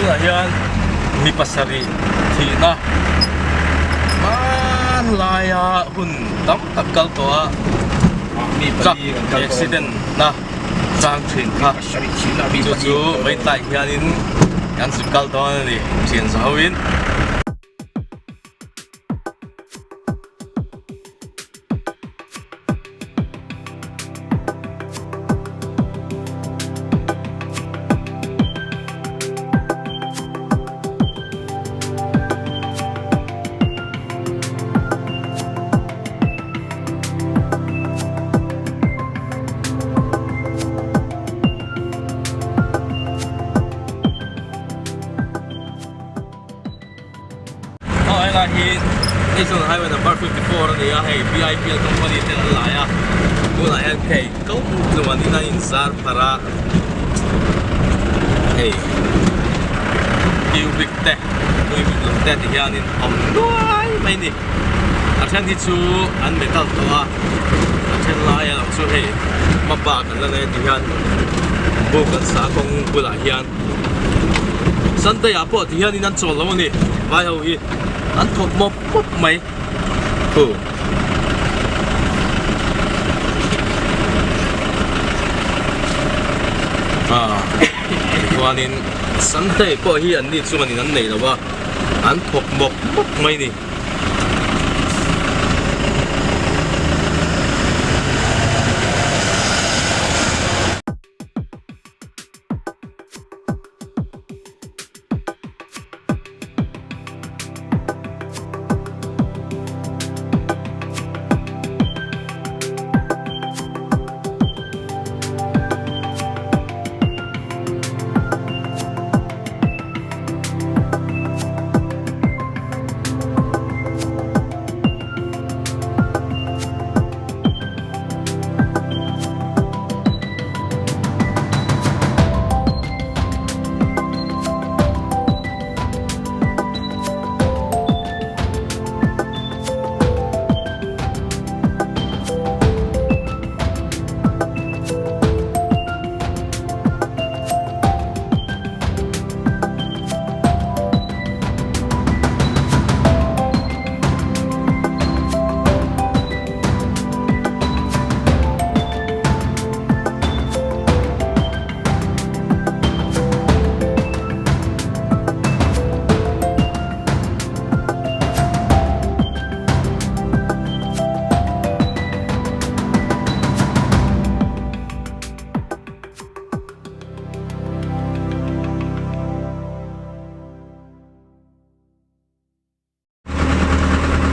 Tunah hian mi pasarih thihna hmanlaia hun tam tak kal tawh a truck accident na chang thin kha chu chu vawitlai hianin kan zuk kal dawn a ni thian za hoin. Aw helai hi National Highway number 54 a ni a, hei BIPL company ten an lai a, tunah hian hei ko tluanin a inzar pharh a, hei cubic te cubic lung te ti hianin a awm nuai mai a ni, a then hi chu an metal tawh a, a then lai erawh chu hei hma bak an la nei a ti hian buk an sa kawng bulah hian. Sunday ah pawh ti hianin an chawl lo a ni vai ho hi an thawk mawp mawp mai khu. Ah tichuanin Sunday pawh hi an ni chuanin an nei lo a an thawk mawp mawp mai ni.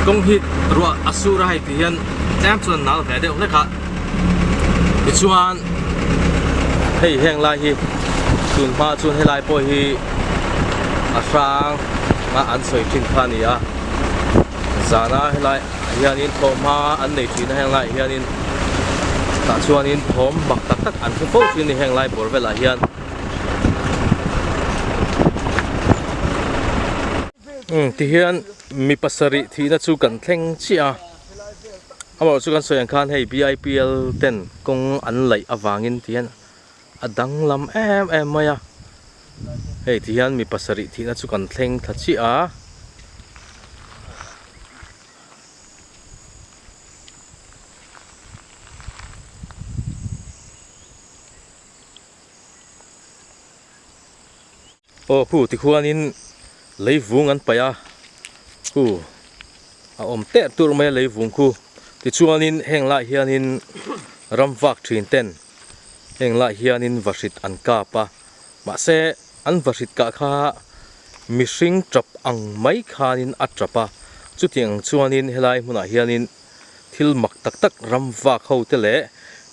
Kawng hi ruah a sur a hei ti hian tlem chuan nal ve deuh hlek a tichuan hei heng lai hi tun hma chuan helai pawh hi a hrang a an sawi thin kha a ni a zana helai ah hianin thawhhma an nei thin a heng laiah hianin tah chuanin thawm mak tak tak an hre fo thin a ni heng lai bawr velah hian. Umm tihian mi pasarih thihna chu kan thleng chiah a amaherawh chu kan sawi ang khan hei B_I_P_L ten kawng an laih avangin tihian a danglam em em mai a hei tihian mi pasarih thihna chu kan thleng thla chiah a. Aw khu tikhuanin leivung an paih a khu a awm teh tur mai a leivung khu tichuanin heng lai hianin ram vak thin ten heng lai hianin vahrit an kap a mahse an vahrit kah kha mihring tap ang mai khanin a tap a chutiang chuanin helai hmunah hianin thil mak tak tak ram vak ho te leh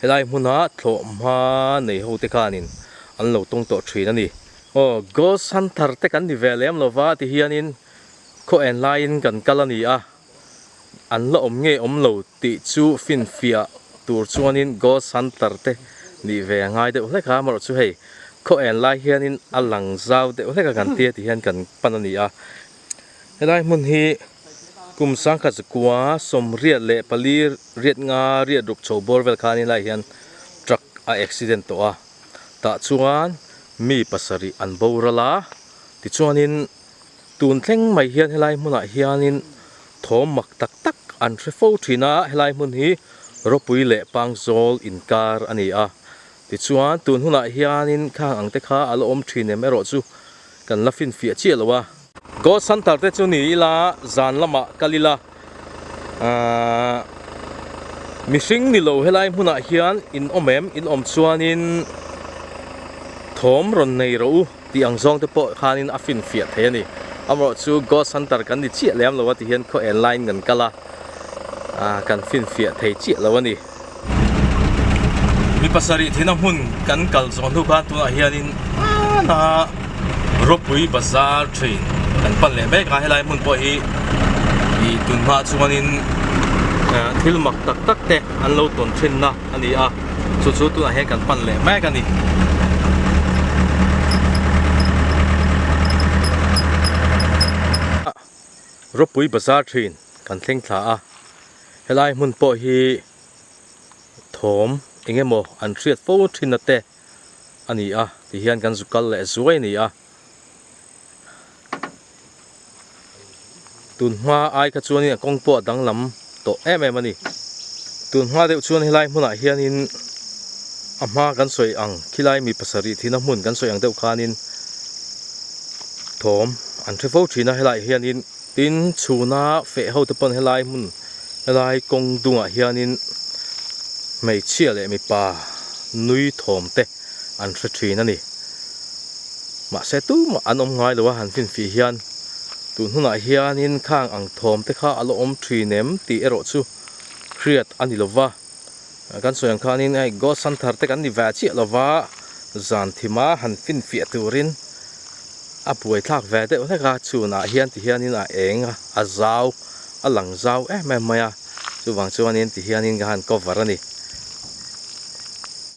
helai hmuna thlawh hma nei ho te khanin an lo tawng tawh thin a ni. Aw Ghost Hunter te kan ni ve lem lova ti hianin khaw en laiin kan kal a ni a, an la awm nge awm lo tih chu finfiah tur chuanin Ghost Hunter te nih ve a ngai deuh hlek a, amaherawh chu hei khaw en lai hianin a lang zau deuh hlek a kan tia ti hian kan pan a ni a. Helai hmun hi kum sangkhat zakua sawmriat leh pali riat nga riat ruk chho bawr vel khan helai hian truck a accident tawh a tah chuan mi pasarih an boral a Tichuanin tun thleng mai hian helai hmunah hianin thawm mak tak tak an hre fo thin a, helai hmun hi ropui leh pangzawl inkar a ni a. Tichuan tun hunah hianin khang ang te kha a la awm thin em erawh chu kan la finfiah chiah lo a. Ghost Hunter te chu ni ila zan lamah kal ila ahh mihring ni lo helai hmunah hian in awm em in awm chuanin thawm rawn nei rawh u tih ang zawng te pawh khanin a finfiah thei a ni. Amaherawh chu Ghost Hunter kan ni chiah lem lo a ti hian khaw en laiin kan kal a ahh kan finfiah thei chiah lo a ni. Mi pasarih thina hmun kan kal zawh hnu khan tunah hianin hmana ropui bazar thin kan pan leh mek a helai hmun pawh hi ih tun hma chuanin thil mak tak tak te an lo tawn thin na a ni a chu chu tunah hian kan pan leh mek a ni. Ropui bazar thin kan thleng thla a. Helai hmun pawh hi thawm eng emaw an hriat fo thin na te a ni a ti hian kan zu kal leh zuai a ni a. Tun hma ai kha chuanin a kawng pawh a danglam tawh em em a ni. Tun hma deuh chuan helai hmunah hianin a hma kan sawi ang khilai mi pasarih thihna hmun kan sawi ang deuh khanin thawm an hre fo thin a helaiah hianin Tin, chhuna feh ho te pawn helai hmun helai kawng dungah hianin hmeichhia leh mipa nui thawm te an hre thin a ni. Mahse tumah an awm ngai lo a han finfih hian tun hunah hianin khang ang thawm te kha a la awm thin em tih erawh chu hriat a ni lo va. Kan sawi ang khanin hei Ghost Hunter te kan ni ve chiah lo va, zan thima han finfiah turin a buaithlak ve deuh hlek a, chhunah hian ti hianin a eng a, a zau, a lang zau em em mai a, chuvang chuanin ti hianin ka han cover a ni.